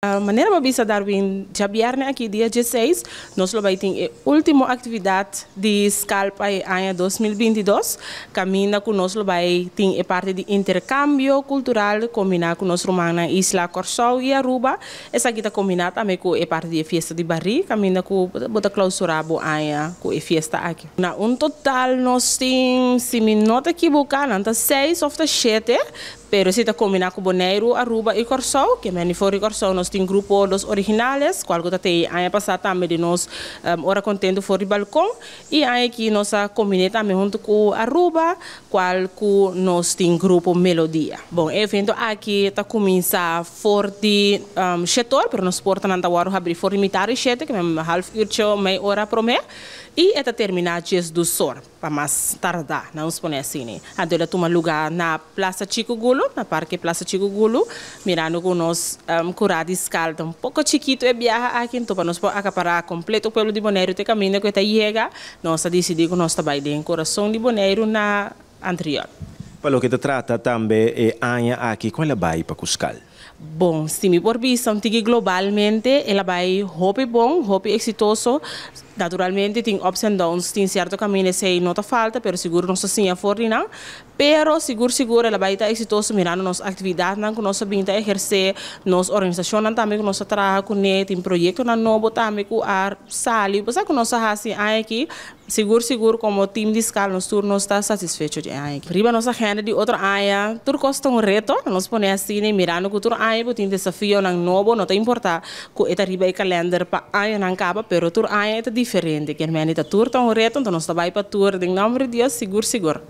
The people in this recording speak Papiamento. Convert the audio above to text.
Manera bo a bisa, Darwin, djabièrnè aki, dia 16, nos lo bai tin e último aktividat di SKAL pa aña 2022, kaminda ku nos lo bai tin e parti di interkambio kultural kombiná ku nos rumannan isla Kòrsou i Aruba. Esaki ta kombiná tambe ku e parti di fiesta di barí, kaminda ku bo ta klousurá bo aña ku e fiesta aki. Na un total nos tin, si mi no ta ekivoká, nan ta 6 òf 7, pero si ta kombiná ku Boneiru, Aruba i Kòrsou, ke men for di Kòrsou nos tin grupo Los Originales, kual ku tabatin aña pasá tambe di nos Ora Kontentu for di Balkon, i aki nos a kombiná tambe huntu ku Aruba, kual ku nos tin grupo Melodia. Bon, e evento aki ta kuminsá for di 7'or, pero nos portanan ta wòrdu habrí for di 6:30, ku ta half uurtje, mei ora promé, i e ta terminá 12'or pa mas tardá, nos pone asina. Anto e ta tuma lugá na Plaza Chico Gulo, na Parke Plaza Chico Gulo, mirando ku nos kurá di SKAL un poko chikitu e biaha aki, anto pa nos akapará kompleto pueblo di Boneiru te kaminda ku ta yega, nos a disidí ku nos ta bai den kurason di Boneiru na Antriol. Pa loke ta trata tambe e aña aki, kon el a bai pa ku SKAL? Bon, si mi por bisa un tiki globalmente, el a bai hopi bon, hopi eksitoso. Naturalmente tin ups and downs, tin sierto kaminda esei no ta falta, pero sigur nos a siña for di nan. Pero sigur sigur el a bai ta eksitoso mirando nos aktividatnan ku nos a bin ta ehersé, nos organisashonnan tambe ku nos a traha kuné, tin proyektonan nobo tambe ku a sali, pues ku nos a hasi aki, sigur sigur komo team di SKAL nos tur nos ta satisfecho di aña aki. Riba nos agenda di otro aña, tur kos ta un reto, nos pone asina, mirando ku tur aña tin desafionan nobo, no ta importá ku ta riba e kalender pa añanan kaba, pero tur aña ta diferente. Ke men ta tur ta un reto, anto nos ta bai pa tur, den nòmber di Dios, sigur sigur.